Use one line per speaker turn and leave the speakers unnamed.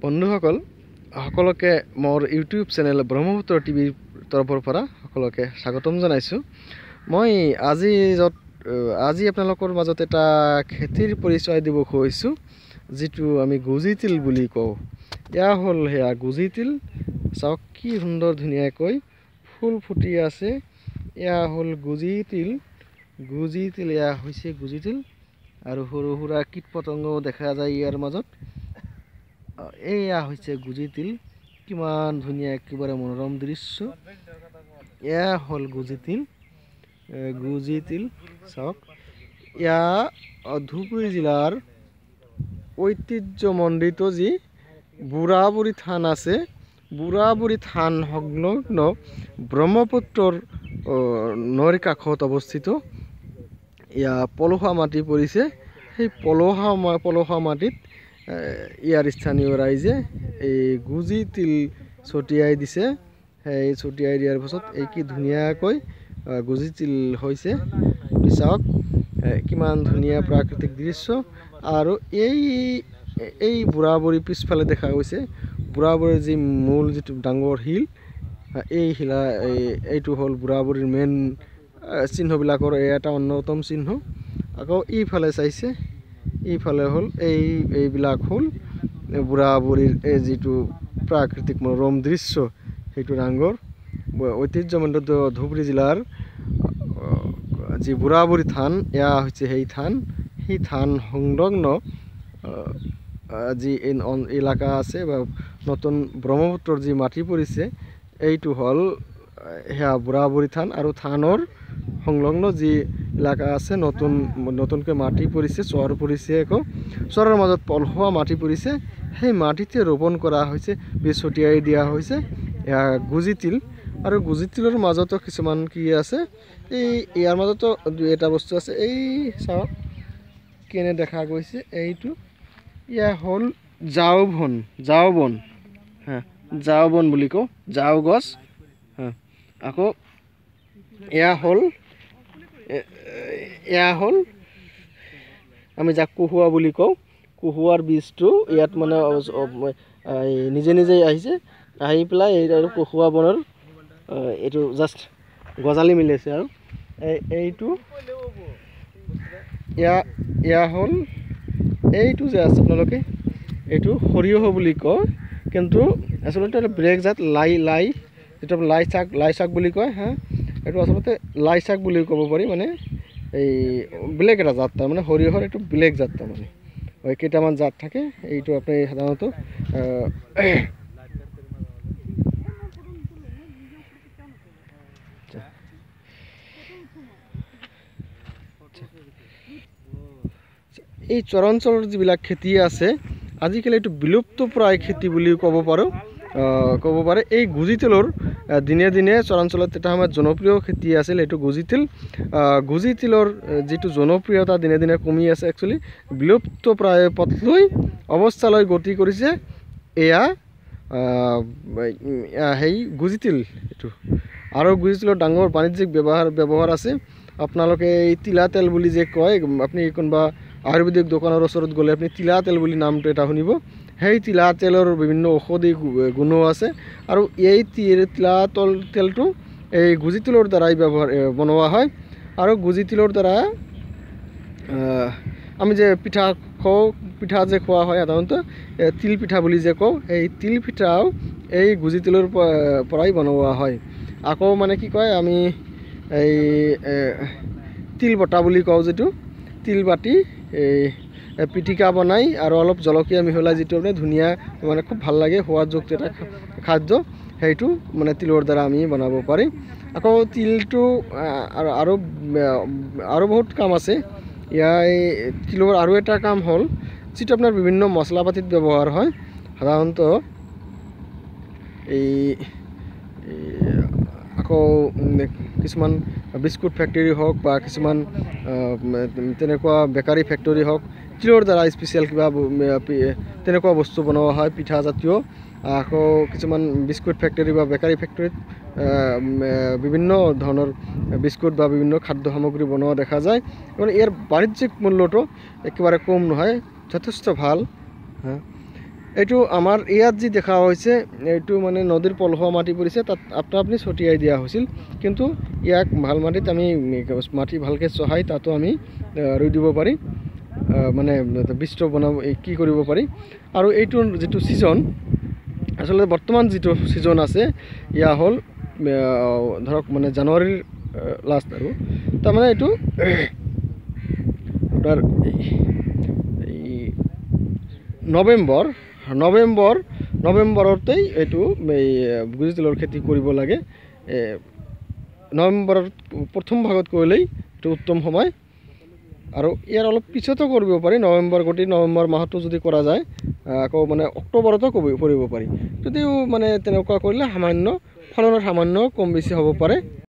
বন্ধুসকল, সকলোকে মোৰ ইউটিউব চেনেল ব্ৰহ্মপুত্ৰ টিভিৰ তৰফৰ পৰা সকলোকে স্বাগতম জনাইছোঁ। মই আজি য'ত আজি আপোনালোকৰ মাজত এটা খেতিৰ পৰিচয় দিব খুজিছোঁ, যিটো আমি গুজি তিল বুলি কওঁ। এয়া হ'ল সেয়া গুজি তিল। চাওক কি সুন্দৰ ধুনীয়াকৈ ফুল ফুটি আছে। এয়া হ'ল গুজি তিল। গুজি তিল এয়া হৈছে গুজি তিল। আৰু সৰু সুৰা কীট পতংগও দেখা যায় ইয়াৰ মাজত। এয়া হৈছে গুজি তিল। কিমান ধুনীয়া, একেবাৰে মনোৰম দৃশ্য। এয়া হ'ল গুজি তিল। গুজি তিল চাওক, এয়া ধুবুৰী জিলাৰ ঐতিহ্যমণ্ডিত যি বুঢ়াবুঢ়ী থান আছে, বুঢ়াবুঢ়ী থান সংলগ্ন ব্ৰহ্মপুত্ৰৰ নৈৰ কাষত অৱস্থিত। এয়া পলসুৱা মাটি পৰিছে। সেই পলসুৱা মাটিত ইয়াৰ স্থানীয় ৰাইজে এই গুজি তিল ছটিয়াই দিছে। সেই ছটিয়াই দিয়াৰ পাছত এই কি ধুনীয়াকৈ গুজি তিল হৈছে। চাওক কিমান ধুনীয়া প্ৰাকৃতিক দৃশ্য। আৰু এই এই বুঢ়াবুঢ়ী পিছফালে দেখা গৈছে, বুঢ়াবুঢ়ীৰ যি মূল যিটো ডাঙৰ শিল, এই শিলা এইটো হ'ল বুঢ়াবুঢ়ীৰ মেইন চিহ্নবিলাকৰ এই এটা অন্যতম চিহ্ন। আকৌ ইফালে চাইছে, ইফালে হ'ল এইবিলাক হ'ল বুঢ়াবুঢ়ীৰ এই যিটো প্ৰাকৃতিক মনোৰম দৃশ্য, সেইটো ডাঙৰ ঐতিহ্যমণ্ডিত ধুবুৰী জিলাৰ যি বুঢ়াবুঢ়ী থান, এয়া হৈছে সেই থান। সেই থান সংলগ্ন যি এলেকা আছে বা নতুন ব্ৰহ্মপুত্ৰৰ যি মাটি পৰিছে, এইটো হ'ল সেয়া বুঢ়াবুঢ়ী থান। আৰু থানৰ সংলগ্ন যি এলেকা আছে, নতুনকৈ মাটি পৰিছে, চৰ পৰিছে, আকৌ চৰৰ মাজত পলসুৱা মাটি পৰিছে, সেই মাটিতে ৰোপণ কৰা হৈছে, বীজ ছটিয়াই দিয়া হৈছে এয়া গুজি তিল। আৰু গুজি তিলৰ মাজতো কিছুমান কি আছে, এই ইয়াৰ মাজতো দুই এটা বস্তু আছে। এই চাওক কেনে দেখা গৈছে, এইটো এয়া হ'ল জাওবন। জাওবন, হা, জাওবন বুলি কওঁ, জাও গছ। হা, আকৌ এয়া হ'ল আমি যাক কহুৱা বুলি কওঁ, কহুৱাৰ বীজটো ইয়াত মানে নিজে নিজেই আহিছে, আহি পেলাই এই আৰু কহুৱা বনৰ এইটো জাষ্ট গজালি মিলিছে। আৰু এইটো এয়া হ'ল এইটো যে আছে আপোনালোকে, এইটো সৰিয়হ বুলি কয়, কিন্তু আচলতে এটা বেলেগ জাত, লাই লাই যিটো লাই শাক, লাই শাক বুলি কয়। হা, এইটো আচলতে লাই শাক বুলি ক'ব পাৰি, মানে এই বেলেগ এটা জাত, তাৰমানে সৰিয়হৰ এইটো বেলেগ জাত, তাৰমানে কেইটামান জাত থাকে। এইটো আপুনি সাধাৰণতে এই চৰাঞ্চলৰ যিবিলাক খেতি আছে, আজিকালি এইটো বিলুপ্ত প্ৰায় খেতি বুলি ক'ব পাৰোঁ, ক'ব পাৰে। এই গুজি তিলৰ দিনে দিনে চৰাঞ্চলত এটা সময়ত জনপ্ৰিয় খেতি আছিল এইটো গুজি তিল। গুজি তিলৰ যিটো জনপ্ৰিয়তা দিনে দিনে কমি আছে, একচুৱেলি বিলুপ্ত প্ৰায় পথলৈ অৱস্থালৈ গতি কৰিছে এয়া সেই গুজি তিল এইটো। আৰু গুজি তিলৰ ডাঙৰ বাণিজ্যিক ব্যৱহাৰ আছে। আপোনালোকে এই তিলা তেল বুলি যে কয়, আপুনি কোনোবা আয়ুৰ্বেদিক দোকানৰ ওচৰত গ'লে আপুনি তিলা তেল বুলি নামটো এটা শুনিব। সেই তিলা তেলৰ বিভিন্ন ঔষধি গুণো আছে। আৰু এই তিলা তেলটো এই গুজি তিলৰ দ্বাৰাই ব্যৱহাৰ বনোৱা হয়। আৰু গুজি তিলৰ দ্বাৰা আমি যে পিঠা খাওঁ, পিঠা যে খোৱা হয় সাধাৰণতে তিল পিঠা বুলি যে কওঁ, এই তিল পিঠাও এই গুজি তিলৰ পৰাই বনোৱা হয়। আকৌ মানে কি কয়, আমি এই তিল বটা বুলি কওঁ, যিটো তিল বাটি এই পিটিকা বনাই আৰু অলপ জলকীয়া মিহলাই যিটো মানে ধুনীয়া, মানে খুব ভাল লাগে, সোৱাদযুক্ত এটা খাদ্য, সেইটো মানে তিলৰ দ্বাৰা আমি বনাব পাৰি। আকৌ তিলটো আৰু আৰু আৰু বহুত কাম আছে। ইয়াৰ তিলৰ আৰু এটা কাম হ'ল যিটো আপোনাৰ বিভিন্ন মছলা পাতিত ব্যৱহাৰ হয়। সাধাৰণতে এই আকৌ কিছুমান বিস্কুট ফেক্টৰী হওক বা কিছুমান তেনেকুৱা বেকাৰী ফেক্টৰী হওক, তিলৰ দ্বাৰা স্পেচিয়েল কিবা তেনেকুৱা বস্তু বনোৱা হয়, পিঠা জাতীয়। আকৌ কিছুমান বিস্কুট ফেক্টৰী বা বেকাৰী ফেক্টৰীত বিভিন্ন ধৰণৰ বিস্কুট বা বিভিন্ন খাদ্য সামগ্ৰী বনোৱা দেখা যায়। মানে ইয়াৰ বাণিজ্যিক মূল্যটো একেবাৰে কম নহয়, যথেষ্ট ভাল। হা। এইটো আমাৰ ইয়াত যি দেখা হৈছে, এইটো মানে নদীৰ পলসুৱা মাটি পৰিছে, তাত আপনা ছটিয়াই দিয়া হৈছিল। কিন্তু ইয়াক ভাল মাটিত আমি মাটি ভালকৈ চহাই তাতো আমি ৰুই দিব পাৰি, মানে বীজটো বনাব কি কৰিব পাৰি। আৰু এইটো যিটো ছিজন, আচলতে বৰ্তমান যিটো ছিজন আছে, ইয়া হ'ল ধৰক মানে জানুৱাৰীৰ লাষ্ট আৰু তাৰমানে এইটো আপোনাৰ এই নৱেম্বৰ নৱেম্বৰ নৱেম্বৰতেই এইটো এই গুজি তিলৰ খেতি কৰিব লাগে। নৱেম্বৰৰ প্ৰথম ভাগত কৰিলেই এইটো উত্তম সময়। আৰু ইয়াৰ অলপ পিছতো কৰিব পাৰি, নৱেম্বৰ গোটেই নৱেম্বৰ মাহতো যদি কৰা যায়, আকৌ মানে অক্টোবৰতো কৰিব পাৰি। যদিও মানে তেনেকুৱা কৰিলে সামান্য ফলনত সামান্য কম বেছি হ'ব পাৰে।